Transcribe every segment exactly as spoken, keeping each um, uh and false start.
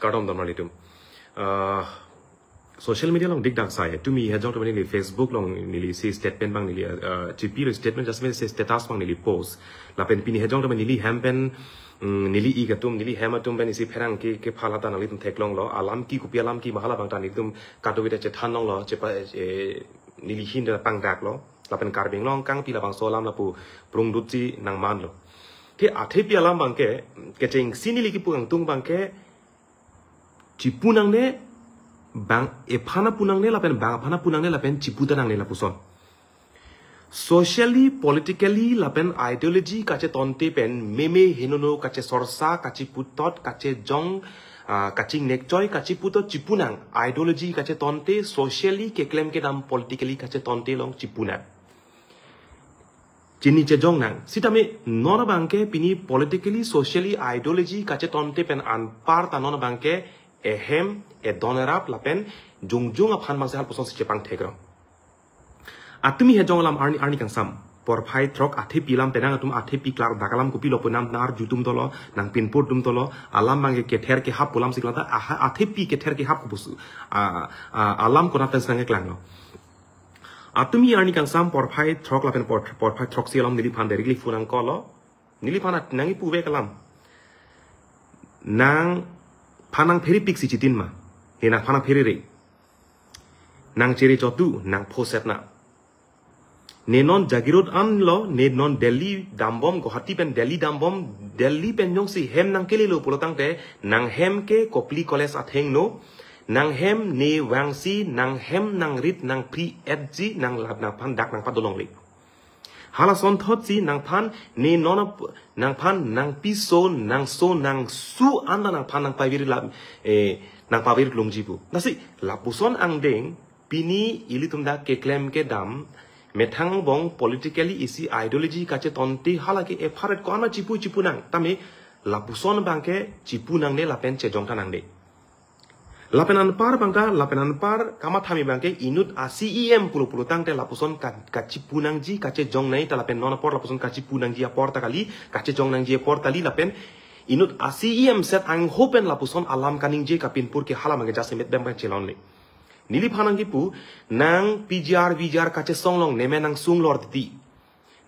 Kardom don malitum. Uh, social media along dikdak sai. Tumi hejong tumi neli Facebook along neli si statement abang neli uh, G P lo statement just mean si status abang neli post. Lapen pini hejong tumi neli hem pen mm, neli ik atum, neli hem atum pen isi pherangke kepha lata nanglitum theklonglo. Alam ke kopi alam ke ma hala abang ta nelitum kadokave ta chethanlonglo. Chepa eh, neli ahin ta pangdaklo. Lapen Karbi Anglong kangpi labangso alam lapu prungdutji nangmanlo. Te athepi alam abangke, kechengsi neli kipu kangtung abangke, chipu nangne, bang ephan apu nangne, lapen bang aphan apu nangne, lapen chipu ta nangne lapuson. Socially, politically, lapen ideology kachetonte pen, meme henono kachesorsa, kachiputot, kachejong, ah, kachingnekchoi, kachiputot, chipu nang, ideology kachetonte, socially, keklem kedam, politically kachetonte along chipu nang. Chini chejong nang. Sitame non abangke pini politically, socially, ideology kachetonte pen anparta non abangke ehem, edon erap lapen jongjung aphan abangsi halpuson si chepangthekrong. Atumi hejong alam arni arni kangsam. Porphai throk athepi alam penang atum athepi klardak alam kopilo pu nang arju atum dolo, nangpinpur atum dolo, alam abangke kether kehap pu alam si klangta, aha, athepi kether kehap pu pusu. A, a, alam konat pen si nangkeklanglo. Atumi arni kangsam porphai throk lapen por-, porphai throksi along neliphan directly phone nangkolo. Neliphan at nangkipu vek alam. Nangphan nangphere pik si chitin ma. He nangphan nangphere re. Nangchere chotu, nangphoset na. Ne non Jagiroad anlo, ne non Delhi dambom, Guwahati pen Delhi dambom, Delhi pen jongsi hem nangkelelo pulo tangte, nanghem ke Kopili College athengno, nanghem ne vangsi, nanghem nangrit nangphri-etji, nang lap nangphan dak nangpadolongle. Hala asonthotsi nangphan ne non ap-, nangphan nangpiso, nangso, nangsu anta nangphan nangpavir lam, eh, nangpavir longji pu. Lasi, lapuson angdeng, pini ilitum dak keklem kedam, methang angbong politically isi ideology kachetonte hala ke epharet ko-an ma chipu chipu nang. Tame lapuson abangke chipu nangne lapen chejong ta nangne. Lapen anpar abang ta, lapen anpar kamatha mi abangke inut a C E M pulo pulo tangte lapuson ka, kachipu nangji, kachejong nangji ta lapen non apor lapuson kachipu nangji apor ta kali, kachejong nangji apor ta kali lapen inut a C E M set angho pen lapuson alam kaningje kapinpur ke hala abangke jasemet bem kan chelonle. Neliphan nangkipu, nang P G R, V G R kachesong along neme nangsung lor titi.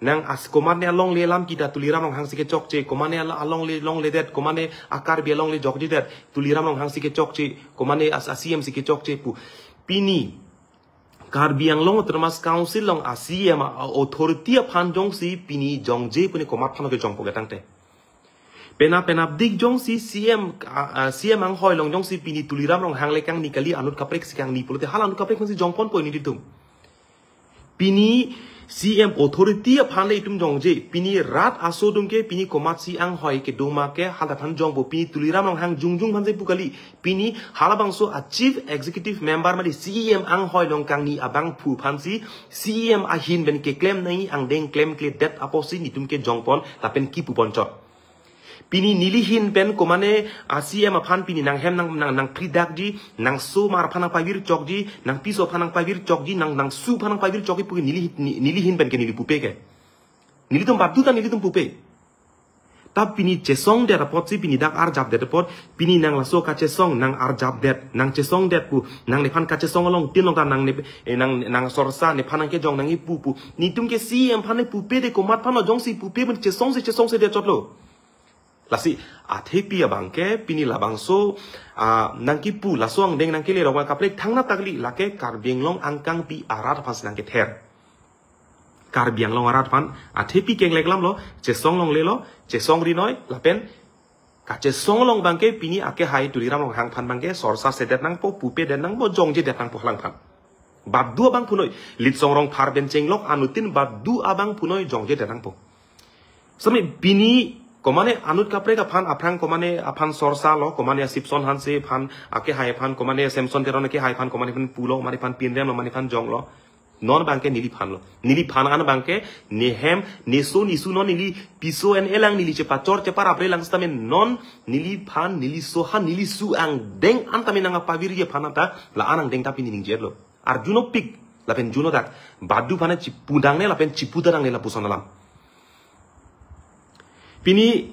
Nang as komatne alongle alam kita Tuliram Ronghang si kechokche, komatne al-, alongle, longledet, komatne a Karbi alongle jokjedet, Tuliram Ronghang si kechokche, komatne as a C E M si kechokche pu. Pini, Karbi Anglong Autonomous Council along a C E M a authority aphan jongsi pini jongje puni komat aphan kejongpo ke tangte. Penap penapdik jongsi C E M, a, a, C E M anghoi along jongsi pini Tuliram Ronghang le kangni kali anut kaprek si kangni pulote hala anut kaprek si jongponpo nelitum. Pini C E M authority aphan le itum jongje, pini rat aso atum ke, pini komatsi anghoi kedo ma ke, hala aphan jongpo, pini Tuliram Ronghang jongjung aphan si pu kali, pini halabangso a Chief Executive Member mali C E M anghoi along kangni abangphu aphansi, C E M ahin pen keklem nangji angdeng klemkledet apotsi nelitum ke jongpon, lapen kipuponchot. Pini neli ahin pen komatne a C E M aphan pini nanghem nang, nang, nangphridakji, nangsomar aphan nangpavirchokji, nangpiso aphan nangpavirchokji, nang, nangsu aphan nangpavirchokji pu neli, ni-, neli ahin pen ke neli pupe ke. Nelitum badu ta nelitum pupe. Ta pini chesongdet apotsi pini dak arjapdet apot, pini nang laso kachesong nang arjapdet, nang chesongdet pu, nang nephan kachesong along tin along ta nang ne, eh, nang, nangsorsa nephan nangkejong nangkipu pu. Nelitum ke C E M aphan le pupe de komat aphan lo jongsi pupe pu chesongse chesongsedet chotlo. Lasi, athepi abangke, pini labangso, ah, nangkipu, laso angdeng nangkele rok kaprek thangnat ta kali, lake Karbi Anglong angkangpi arat aphansi nangkether. Karbi Anglong arat aphan, athepi kenglek alam lo, chesong longle lo, chesong rinoi, lapen, kachesong along abangke, pini akehai Tuliram Ronghang aphan abangke, sorsasedet nangpo, pupedet nangpo, jongjedet nangpo halaphan. Badu abang punoi, Litsong Rongphar pen chenglok anuttin badu abang punoi jongjedet nangpo. Sami pini komatne anut kaprek aphan aphrang komatne aphan sorsa lo, komatne a Sipson Hanse aphan, akehai aphan, komatne Samson Teron akehai aphan, komatne aphan pulo, komatne aphan pinrem lo, komatne aphan jonglo. Non abangke neliphan lo. Neliphan an abangke nehem, neso nesu non neli piso en elang neli chepachor cheparapre lang sitame non neliphan, neliso aphan, nelisu angdeng an tame nangpavirji aphan ta la-an angdeng ta pini ningje lo. Arjunopik, lapen junodak, badu aphan chipu nangne, lapen chipu nangne lapuson alam. Pini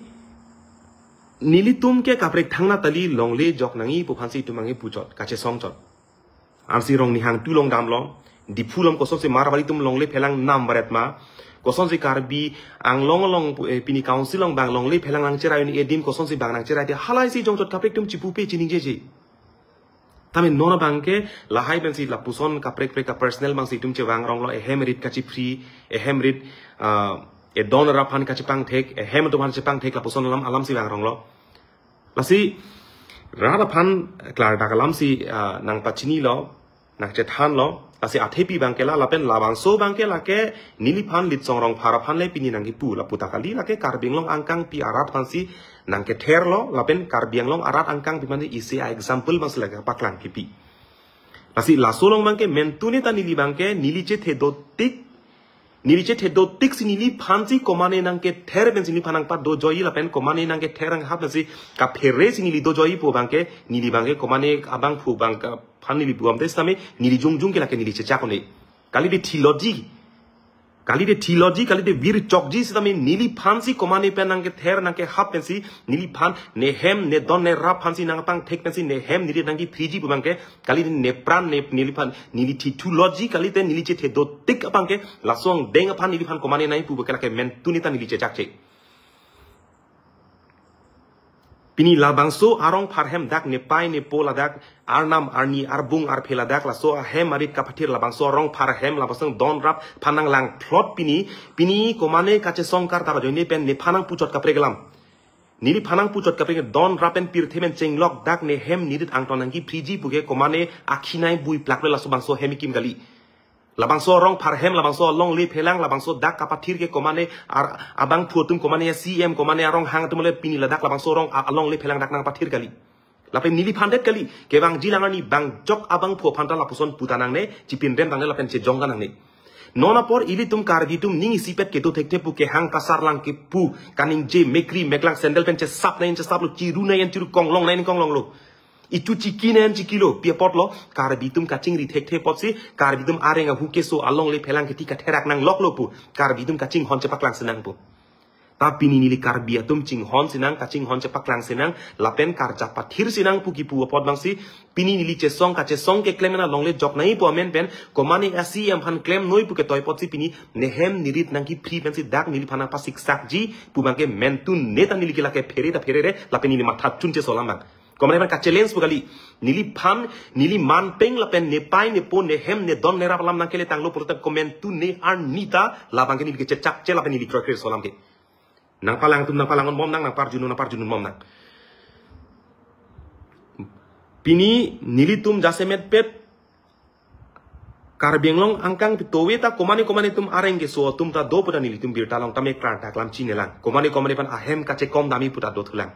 Nelitum ke kaprek thangnattali longle jok nangji pu aphansi itum abangke puchot, kachesongchot. Ansi Rongnihang atum along damlo, Diphu along kosonsi Marwari atum longle phelang nam varet ma, kosonsi Karbi Anglong along pu-, eh, pini council along bang longle phelang nangcherai un-e adim kosonsi bang nangcherai te halaisi jongchot kaprek atum chipupe chiningjeje. Tame non abangke lahai pensi lapuson kaprek prek ka personal abangsi itum chevang ronglo, ehem rit kachiphri, ehem rit, ah, edon rap aphan kachepangthek, ehem atum aphan chepangthek lapuson alam alamsi vang ronglo. Lasi rat aphan klardak alamsi, ah, nangpachinilo, nangchethanlo, lasi athepi abangke la, lapen labangso abangke lake neliphan Litsong Rongphar aphan le pini nangkipu, lapu ta kali lake Karbi Anglong angkangpi arat aphansi nangketherlo, lapen Karbi Anglong arat angkangpi aphan isi a-example abangsi lake paklang kipi. Lasi laso along abangke mentune ta neli abangke neli chethe dotik, neli chethe dotik si neliphansi komane nangkether pensi neliphan nangpadojoiji lapen komane nangkether nanghap pensi kaphere si neli dojoiji pu abangke, neli abangke komane abangphu abangke aphan neli buam te sitame neli jongjong ke lake neli chechak un-e. Kalite theology, kalite theology, kalite vir chokji sitame neliphansi komane pen nangkether nangkehap pensi neliphan nehem nedon nerap aphansi nangpangthek pensi nehem nerit nangkiphriji pu abangke, kalite nepran ne neliphan neli thithology, kalite neli chethe dotik abangke laso angdeng aphan neliphan komane nangpu abangke lake mentune ta neli chechakche. Pini labangso arongphar hem dak nepei nepo ladak, arnam arni arbung arphe ladak, laso ahem arit kapathir labangso arongphar hem labangso don rap aphan nanglangthlot pini, pini komane kachesong karta ajoine pen nephan nangpuchot kaprek alam. Neliphan nangpuchot kaprek don rap pen pirthe pen chenglok dak nehem nerit angton nangkiphriji puke komane akhinai bui plak le laso bangso hem ikim kali. Labangso arongphar hem, labangso alongle phelang, labangso dak kapathir ke komane ar-, abangphu atum komane a-C E M, komane aronghang atum le pini ladak labangso arong a-, alongle phelang dak nangpathir kali. Lapen neliphan det kali, kevangji lang arni bang jok abangphu aphan ta lapuson puta nangne, chipinrem nangne lapen chejong ta nangne. Non apor ilitum Karbi atum ning isipet kedo thekthe pu kehang kasarlang kipu, kaningje mekri meklang sandal pen chesap nangji chesaplo, chiru nangji chiru, konglong nangji konglonglo. Ichu chiki nangji chikilo, pi apotlo, Karbi atum kachingri thekthe apotsi, Karbi atum areng ahu keso alongle phelang keti katherak nangloklo pu, Karbi atum kachinghon chepaklang sinang pu. Ta pini neli Karbi atum chinghon sinang, kachinghon chepaklang sinang, lapen karjap pathir sinang pu kipu apot abangsi, pini neli chesong kachesong keklem na longle jok nangji pu amen pen, komane a-C E M aphan klem noi pu ketoi apotsi pini, nehem nerit nangkiphri pensi dak neliphan nangpasiksakji pu abangke mentune ta neli ke lake phere ta pherere, lapen neli matha chunche so alam abang. Komane aphan ka-challenge pu kali. Neliphan, neli manpeng lapen nepei nepo nehem nedon nerap alam nangkele tanglo pulote komentune arni ta labangke neli ke chechakche lapen neli kroikre so alam ke. Nangpalang atum nangpalang un bom nang, nangparjun un nangparjun un bom nang. Pini nelitum jasemet pet Karbi Anglong angkang pitove ta komane komane atum areng keso atum ta do pu ta nelitum birta long tame klardak alam chinelang. Komane komane aphan ahem kachekom damji pu ta dothulang.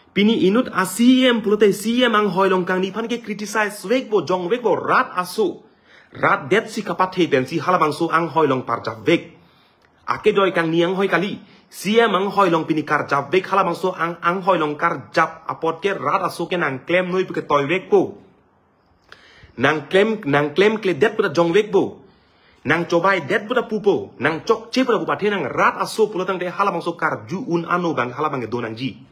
Pini inut a-C E M pulote C E M anghoi along kangni aphan ke criticize vekpo, jong vekpo, rat aso. Rat detsi kapathe pensi halabangso anghoi along parjap vek. Akejoi kangni anghoi kali. C E M anghoi along pini karjap vek halabangso ang, anghoi along karjap apot ke rat aso ke nangklem noi pu ketoi vekpo. Nangklem, nangklemkledet pu ta jong vekpo. Nangchobai det pu ta pupo. Nangchokche pu ta pu pathe nang rat aso pulo tangte halabangso karju un ano abang halabang do nangji.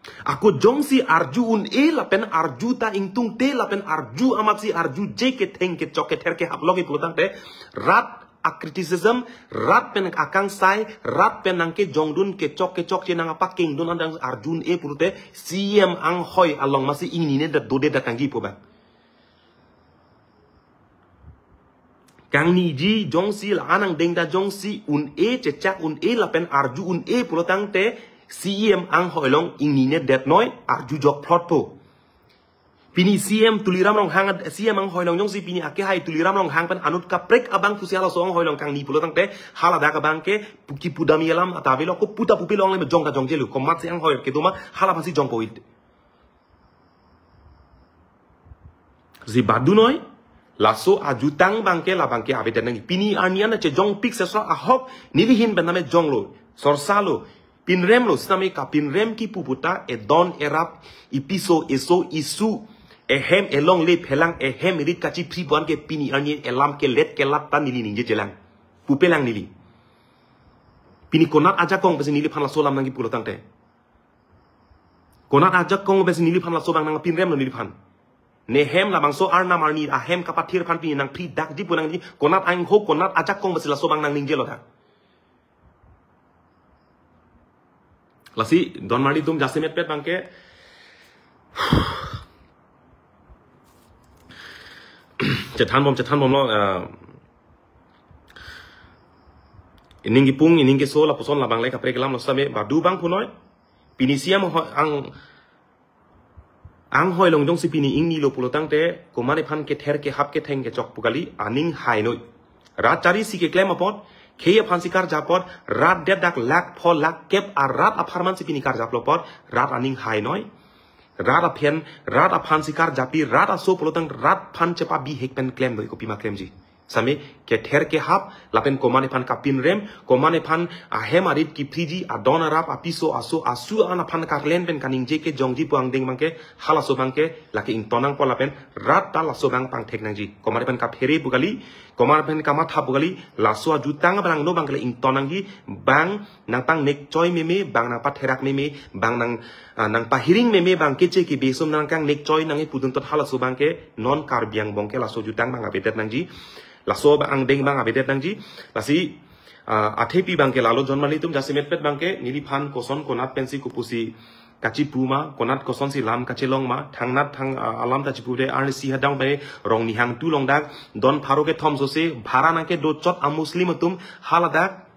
Ako jongsi arju un-e lapen arju ta ingtungte lapen arju amatsi arjuje ketheng kechok kether kehap lok pulo tangte rat a-criticism, rat pen akangsai, rat pen nangkejongdun kechok kechokche nangpakengdun an dang arju un-e pulote C E M anghoi along masi ingnine dat dode dat nangji pu abang. Kangniji jongsi la-an angdeng ta jongsi un-e chechak un-e lapen arju un-e pulo tangte C E M anghoi along ingnine det noi arju jok phlotpo. Pini C E M Tuliram Ronghang, C E M anghoi along jongsi pini akehai Tuliram Ronghang pen anut kaprek abang pusi halaso anghoi along kangni pulo tangte haladak abang ke pu kipu damji alam ta avelo, ko pu ta pupe longle me jong ta jongjelo, komatsi anghoi kedo ma hala aphansi jongpo it. Si badu noi, laso ajutang abang ke labang ke avedet nangji. Pini arni an chejongpik sesra ahok neli ahin pen name jonglo, sorsalo, pinremlo, sitame kapinrem kipu pu ta edon erap, ipiso eso isu, ehem elongle phelang, ehem erit kachiphri pu an ke pini arni elam kelet kelat ta neli ningjejelang. Pupelang neli. Pini konat ajakong pensi neliphan laso alam nangkipulo tangte. Konat ajakong pensi neliphan laso abang nangpinremlo neliphan. Ne hem labangso arnam arni ahem kapathir aphan pini nangphri dakji pu nangji, konat angho, konat ajakong pensi laso abang nangningjelo dak. Lasi donmarli atum jasemetpet abangke chethanbom, chethanbomlo, eh, ining kipung, ining keso lapuson labang le kaprek alam lo same badu abang punoi. Pini C M ho-, ang, anghoi along jongsi pini ingnilo pulotangte, komat aphan kether kehap ketheng kechok pu kali, aning hainoi. Rat chari si keklem apot, khei aphan si karjap apot, rat det dak lakh pho lakh kep arat apharman si pini karjaplo apot, rat aning hainoi. Rat aphan, rat aphan si karjapji, rat aso pulotang rat aphan chepabihek pen klemdoi, kopima klemji. Same kether kehap, lapen komat aphan kapinrem, komat aphan ahem arit kiphriji, adon arap, apiso aso, asu an aphan karlen pen kaningje kejongji pu angdeng abangke, halaso abangke lake ington nangpo lapen rat ta laso abang pangthek nangji. Komat aphan kaphere pu kali, komat aphan kamatha pu kali, laso ajutang abang no abangke le ington nangji, bang nangpangnek choi meme, bang nangpatherak meme, bang nang, ah, nangpahiring meme, bang keche kebe sum nangkangnekchoi nangji pudun tot halaso abangke non Karbi angbong ke laso jutang abang avedet nangji. Laso abang angdeng abang avedet nangji. Lasi, ah, athepi abangke lalo donmarli atum jasemetpet abangke neliphan koson konat pensi kopusi kachipu ma, konat kosonsi lam kachelong ma, thangnat thang, ah, alam ta chipude arnisi hadang bai Rongnihang two along dak, don pharo kethom sose, bhara nangkedo chot a Muslim atum, haladak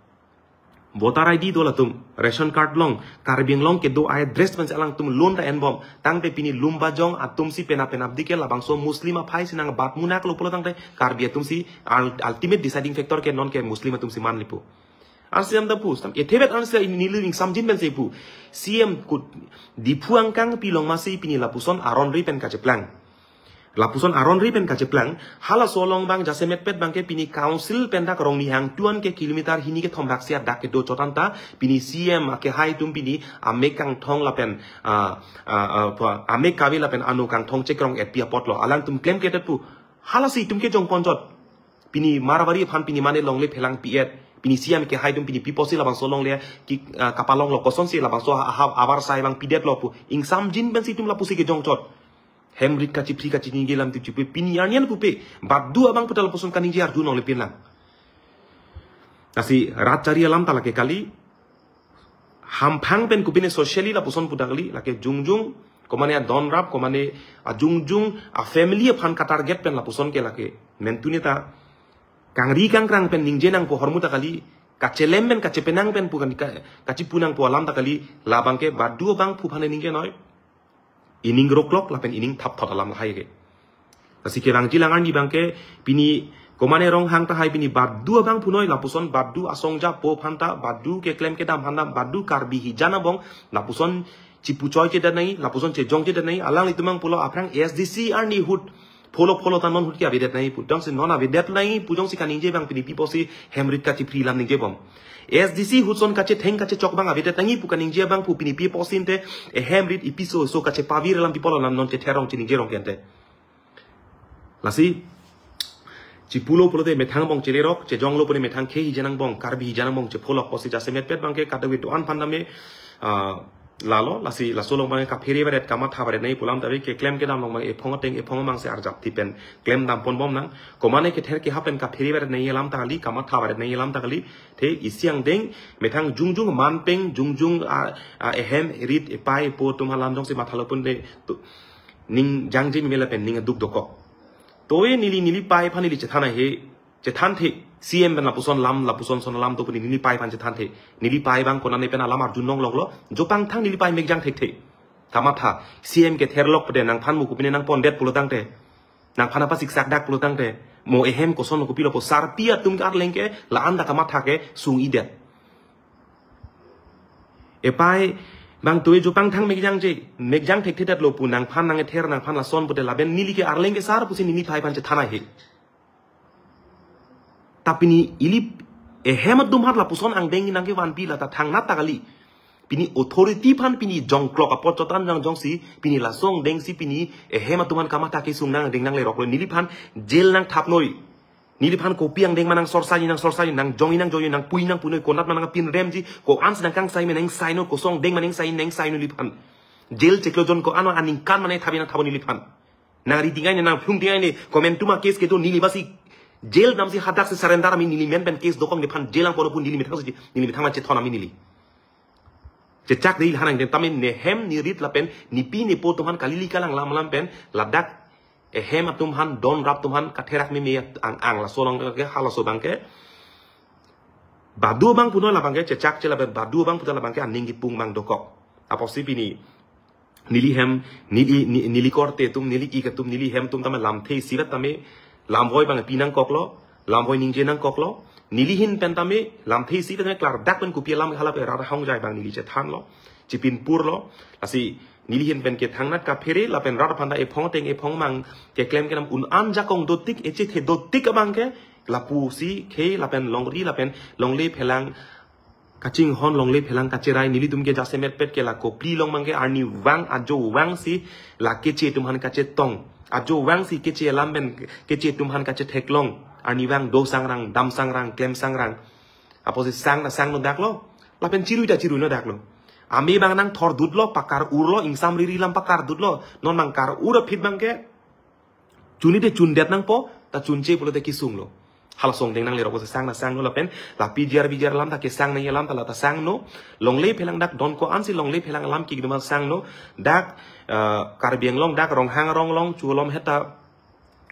voter I D do latum, ration card along, Karbi Anglong kedo a-address pensi alangtum loan ta enbom, tangte pini Lumbajong atum si penap penapdik ke labangso Muslim aphai si nangbat munak lo pulotangte, Karbi atum si ul-, ultimate deciding factor ke non ke Muslim atum si manlipo. Arsi am da pu, stam, ethebet arsi ini neli ning samjin pensi pu. C M kut Diphu angkang pilong masi pini lapuson aron ri pen kacheplang. Lapuson aron ri pen kacheplang, halaso along abang jasemetpet abangke pini council pen dak Rongnihang two an ke kilometer hini kethom dak si adak kedo chot anta, pini C M akehai atum pini amek kangthong lapen, ah, ah, ah, pua, amek kave lapen ano kangthong chekrong-etpi apotlo. Alangtum klemkledet pu. Halasi itum kejongpon chot. Pini Marwari aphan pini mane longle phelangpi-et. Pini C M akehai atum pini pi apotsi labangso longle ki, ah, kapalonglo, kosonsi labangso ha, ha, avarsai abang pidetlo pu. Ingsamjin pensi itum lapusi kejong chot. Hem rit kachiphri kachiningje alam atum chipu pini arni an pupe. Badu abang puta lapuson kaningje arju nongle pinlang. Lasi rat chari alam ta lake kali. Hamphang pen kopine socially lapuson pu ta kali, lake jongjong, komane adon arap, komane ajungjung, a family aphan katarget pen lapuson ke lake. Mentune ta kangri kangkrang pen ningje nangpo ahormu ta kali, kachelem pen kachepenang pen pu kan ka, kachipu nangpo alam ta kali, labangke badu abang phu aphan ningje noi. Ining roklok lapen ining thapthot alam lahai ke. Lasi kevangji lang arni abangke pini komane Ronghang tahai pini badu abang punoi lapuson badu asongja po aphanta badu keklem kedam aphanta badu Karbi hijan angbong lapuson chipuchoi chedet nangji, lapuson chejong chedet nangji, alanglitum abang pulo aphrang A S D C arni ahut pholo pholo ta non ahut ke avedet nangji pu. Jongsi non avedet nangji pu jongsi kaningje abang pini pi apotsi hem rit kachiphri alam ningjebom. A S D C ahut ason kachetheng kachechok abang avedet nangji pu kaningje abang pu pini pi apotsi ante ehem rit ipiso so kachepavir alam pi apotlo, alam non chetherong chiningjerong ke ante. Lasi chipulo pulote methang angbong chelerok, chejonglo pune methang khei hijan angbong, Karbi hijan angbong chepholok apotsi jasemetpet abangke kadokave do-an aphan tame, ah, lalo, lasi laso along abang kaphere baret kamatha baret nangji pu alam ta ave, keklem kedam along abang ephong ateng ephong amang si arjaptip pen klemdam ponbom nang. Komane kether kehap pen kaphere baret nangji alam ta kali, kamatha baret nangji alam ta kali. The isi angdeng methang jongjong manpeng jongjong a, a, ehem rit epai epo atum alam jongsi mathalo pun de tu, ning jangje meme lapen ning aduk dokok. Toe neli neli pai aphan neli chethan ahe, chethanthe, C M pen lapuson alam, lapuson ason alam do pu neli pai aphan chethanthe. Neli pai abang konane pen alam arju nongloklo, jopangthang neli pai mekjang thekthe. Kamatha, C M ketherlok pede nangphan mo kopine nangpondet pulotangte. Nangphan apa siksak dak pulotangte. Mo ehem koson kopilo pu sarpi atum ke arleng ke, la-an dak kamatha kesung-idet. Epai abang toe jopangthang mekjangje, mekjang thekthedetlo pu nangphan nangether nangphan lason pute lapen neli ke arleng ke sar pusi neli pai aphan chethan ahe. Ta pini ili ehem atum aphan lapuson angdeng nangkevanpi la ta thangnat ta kali. Pini authority aphan pini jongklok apot chotan jang jongsi pini laso angdeng si pini ehem atum aphan kamatha kesung nang angdeng nangleroklo neliphan jail nangthapnoi. Neliphan kopi angdeng ma nangsorsaji nangsorsaji, nangjongji nangjongji, nangpuji nangpunoi, konat ma nangpinremji, ko-ansi nangkangsai me nangsainoi, koson angdeng ma nangsaiji nangsainoi neliphan. Jail chiklo jon ko-an aningkan mane thabi nangthapon neliphan. Nang ri dingai ne, nang phlung dingai ne, komantu ma case kedo neli basi jail damsi hadak si surrender ami neli men pen case dokok nephan jail angkono pu neli methang si, neli methang ma chethon ami neli. Chechak dei hanang den tame nehem nerit lapen nepi nepo atum aphan kalili kalang lam lam pen ladak ehem atum aphan don rap atum aphan katherak meme ang ang laso along ke halaso abang ke. Badu abang puno labang ke chechak che lapen badu abang puta labang ke aning kipung abang dokok. Apotsi pini neli hem, neli, ni- neli korte atum, neli ik atum, neli hem atum tame lamthe isivet tame lamvoi abang pi nangkoklo, lamvoi ningje nangkoklo, neli ahin pen tame lamthe isivet tame klardak pen kopi alam hala pe rat ahongjai abang neli chethanlo, chipinpurlo, lasi neli ahin pen ke thangnat kaphere lapen rat aphan ta ephong ateng ephong mang keklem kedam un-an jakong dotik echethe dotik abang ke lapusi khei lapen longri lapen longle phelang kachinghon longle phelang kacherai nelitum ke jasemet pet ke la kopli along abang ke arnivang ajo vangsi la keche atum aphan kachetong. Ajo vangsi keche alam pen keche atum aphan kachetheklong. Arnivang do sangrang, dam sangrang, klem sangrang. Apotsi sang ta sangno daklo. Lapen chirui ta chiruino daklo. Ame abang nangthor dutlo, pakar urlo, ingsam riri alam pakar dutlo. Non abang kar ur aphi abang ke chuni te chundet nangpo, ta chunche pulote kesunglo. Halaso angdeng nanglerok apotsi sang ta sangno lapen la P G R V G R alam ta kesang nangji alam ta la ta sangno. Longle phelang dak don ko-ansi longle phelang alam kikduma sangno. Dak, eh, Karbi Anglong dak Ronghang arong along cholom heta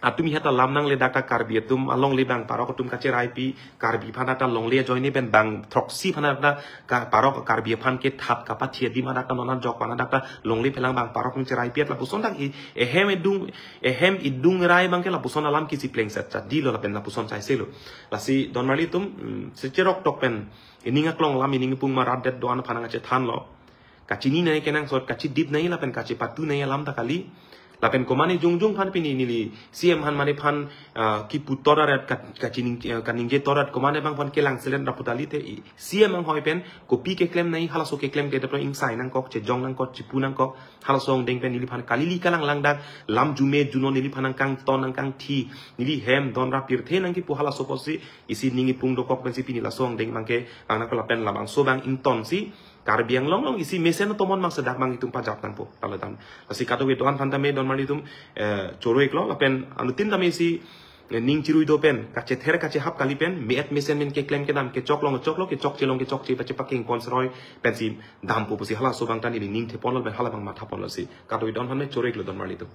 atum heta lam nangle dak ta Karbi atum alongle abang parok atum kacheraipi, Karbi aphan ta longle ajoine pen bang throksi aphan ta ka parok Karbi aphan kethat kapathe adim adak ta non ajok aphan adak ta longle phelang abang parok nangcheraipi at lapuson dak i ehem idung, ehem idung rai abang ke lapuson alam kisi plengset chadilo lapen lapuson chaiselo. Lasi don marli atum, mm, secherok tok pen ining aklong lam ining pung marat det do-an aphan nangchethanlo. Kachini nai kenangsot, kachidip nai lapen kachipatu nai alam ta kali. Lapen komane jongjong aphan pini neli C M aphan mane aphan, ah, kipu toraret kat- kachining, ah, kaningje torat komane abang aphan kelang selen rapu tali te i C M anghoi pen kopi keklem nai halaso keklem ke daplo ingsai nangkok, chejong nangkok, chipu nangkok, halaso angdeng pen neliphan kalili kalang langdak, lam jume juno neliphan nangkangton nangkangthi, neli hem don rap pirthe nangkipu halaso apotsi isi ning ipung dokok pensi pini laso angdeng abang ke bang nangkok lapen labangso abang ingtonsi Karbi Anglong along isi mesen atomon mang sedak mang itum pajap nangpo. Lalu tam. Lasi kadokave do-an aphan tame don marli atum, eh, choro iklo lapen anuttin tame isi, eh, ning chirui do pen, kachether kachehap kali pen, me-et mesen men keklem kedam, kechoklong kechoklo, kechokche along kechokche pache pakeng pon seroi pensi dampo pusi halaso abang ta neli ning theponlo pen hala abang mathaponlo si. Kadokave do-an aphan me choro iklo don marli atum.